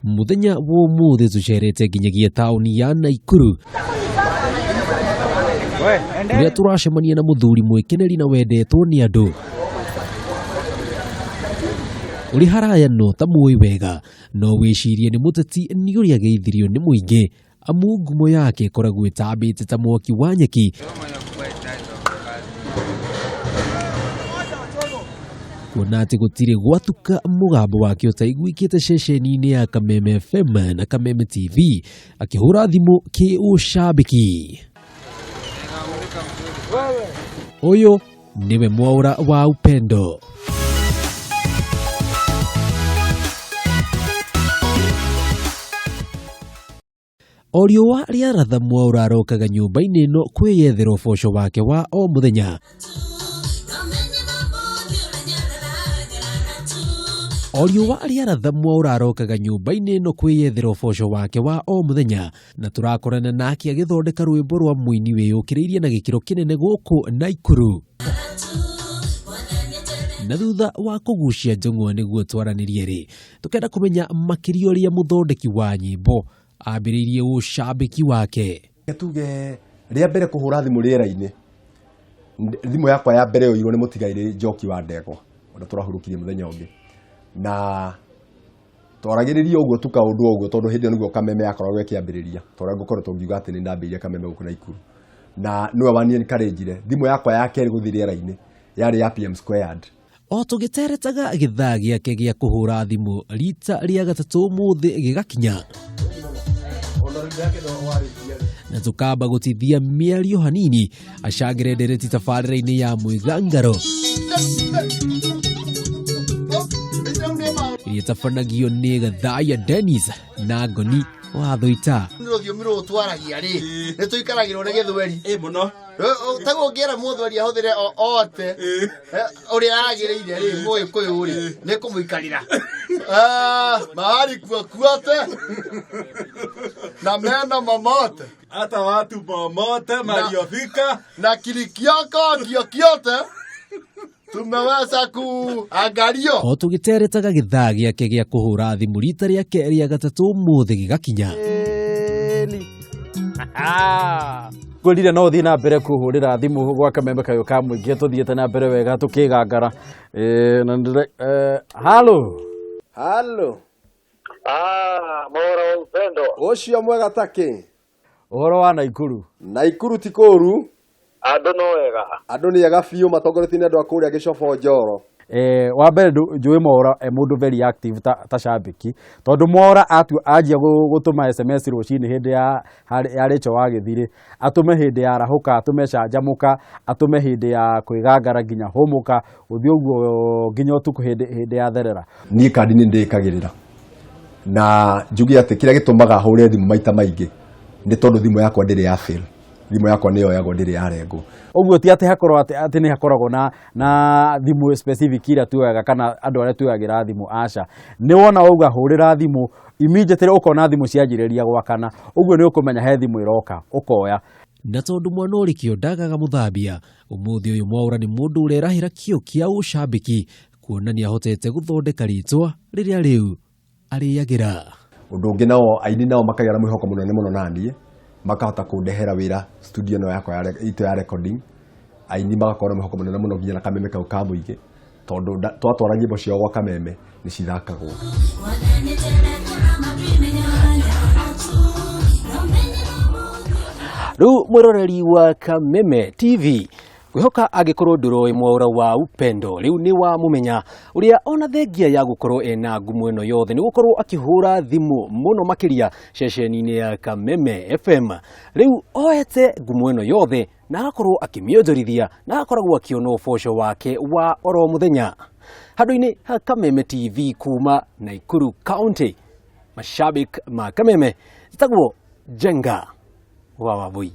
Mũthenya wa ũmũthĩ tũcerete nginyagia taũni ya Naikuru kũrĩa tũracemania na mũthuri mwĩkeneri na wendetwo nĩ andũ. Ũrĩ haraya no ta mũĩ wega, no wĩcirie nĩ mũteti nĩ ũrĩa ageithirio nĩ mũingĩ, amu ngumo yake ĩkoragwo ĩtambĩte ta mwaki wa nyeki. Kuona atĩ gũtirĩ gwatuka mũgambo wake ũtaiguĩkĩte ceceni-inĩ ya Kameme FM na Kameme TV akĩhũra thimũ kĩũcambĩki. Ũyũ nĩwe Mwaũra wa Upendo. O riũa rĩaratha Mwaũra arokaga nyũmba-inĩ ĩno kwĩyethera ũboco wake wa o mũthenya. O riũa rĩaratha Mwaũra arokaga nyũmba-inĩ ĩno kwĩyethera ũboco wake wa o mũthenya, na tũrakorana nake agĩthondeka rwĩmbo rwa mũini wĩyũkĩrĩirie na gĩkĩro kĩnene gũkũ Naikuru. Na thutha wa kũgucia njũng'wa nĩguo twaranĩrie rĩ, tũkenda kũmenya makĩria ũrĩa mũthondeki wa nyĩmbo ambĩrĩirie ũcambĩki wake. Reke tuge rĩa mbere kũhũra thimũ rĩera-inĩ, thimũ yakwa ya mbere yoirwo nĩ mũtigairĩ Njoki wa Ndegwa, ũrĩa tũrahurũkirie mũthenya ũngĩ. Na twaragĩrĩria ũguo tu kaũndũ o ũguo tondũ hĩndĩ ĩyo nĩguo Kameme yakoragwo ĩkĩambĩrĩria, ta ũrĩa ngũkoretwo ngiuga atĩ nĩ ndambĩrĩirie Kameme gũkũ Naikuru. Na nĩwe wani encourage-ire. Thimũ yakwa ya kerĩ gũthiĩ rĩera-inĩ yarĩ ya PM Squared. O tũgĩteretaga gĩthaa gĩake gĩa kũhũra thimũ rita rĩa gatatũ ũmũthĩ gĩgakinya na tũkamba gũtithia mĩario hanini acangĩre ndereti tabarĩra-inĩ ya mwĩgangaro ĩrĩa ĩtabanagio nĩ Gathaiya Dennis na Ngoni wa Thũita. Nĩ rũthiomi rũrũ twaragia rĩ, nĩ tũikaragĩrwo nĩ gĩthweri. Mũno. Taguo ũngĩra mũthweri ahũthĩre ote ũrĩa yagĩrĩire rĩ, mũgĩkũyũ rĩ, nĩ kũmũikarĩra. Ah, mahali kuokuote na meno momote Hata watu momote maliofika na kilikioko kiokiote tumeweza kuangalio. O tũgĩteretaga gĩthaa gĩake gĩa kũhũra thimũ rita rĩake rĩa gatatũ ũmũthĩ gĩgakinya. Ngwĩrire no ũthiĩ na mbere kũhũrĩra thimũ gwa kameme kayũ ka mũingĩ tũthiĩte na mbere wega tũkĩgangara. Na halo. Halo. Ah, Mwaũra wa Upendo. Ũcio mwega takĩ. Ũhoro wa Naikuru. Naikuru ti kũũru. Andũ no ega. Andũ nĩ ega biũ matongoretio nĩ andũ a kũrĩa Gĩcobo Njoro. Wa mbere njũĩ Mwaũra e mũndũ very active ta cambĩki, tondũ Mwaũra atua anjia gũtũma SMS rũcinĩ hĩndĩ ya Rachel wa Gĩthirĩ, atũme hĩndĩ ya arahũka, atũme canjamũka, atũme hĩndĩ ya kwĩgangara nginya hũmũka, gũthiĩ ũguo nginya ũtukũ hĩndĩ ya therera. Niĩ kandi nĩ ndĩkagĩrĩra na njuge atĩ kĩrĩa gĩtũmaga hũre thimũ maita maingĩ nĩ tondũ thimũ yakwa ndĩrĩ ya fail, thimũ yakwa nĩ yoyagwo ndĩrĩ yarengwo. Ũguo ti atĩ hakorwo atĩ nĩ hakoragwo na thimũ specific iria tuoyaga kana andũ arĩa tuoyagĩra thimũ, aca. Nĩ wona wauga hũrĩra thimũ, immediately ũkona thimũ cianjĩrĩria gwakana, ũguo nĩ ũkũmenya he thimũ ĩroka, ũkoya. Na tondũ mwana ũrĩ kĩo ndagaga mũthambia, ũmũthĩ ũyũ Mwaũra nĩ mũndũ ũrerahĩra kĩo kĩa ũcambĩki, kuona nĩ ahotete gũthondeka rĩtwa rĩrĩa rĩu arĩagĩra. Ũndũ ũngĩ nao aini nao makagĩa na mwĩhoko mũnene mũno naniĩ, makahota kũndehera wĩra studio ĩno yakwa itũ ya recording. Aini magakorwo na mwĩhoko mũnene mũno nginya na kameme kau ka mũingĩ, tondũ twatwara nyĩmbo ciao gwa kameme nĩ cithakagwo. Rĩu mwĩroreri wa Kameme TV, ngwĩhoka angĩkorwo ndũroĩ Mwaũra wa Upendo rĩu nĩ wamũmenya, ũrĩa ona thengia ya gũkorwo ena ngumo ĩno yothe nĩ gũkorwo akĩhũra thimũ mũno makĩria ceceni-inĩ ya Kameme FM. Rĩu oete ngumo ĩno yothe na agakorwo akĩmĩonjorithia na agakoragwo akĩona ũboco wake wa oro mũthenya. Handũ-inĩ ha Kameme TV kuma Nakuru County, mashabik ma Kameme, njĩtagwo Njenga wa Wambui.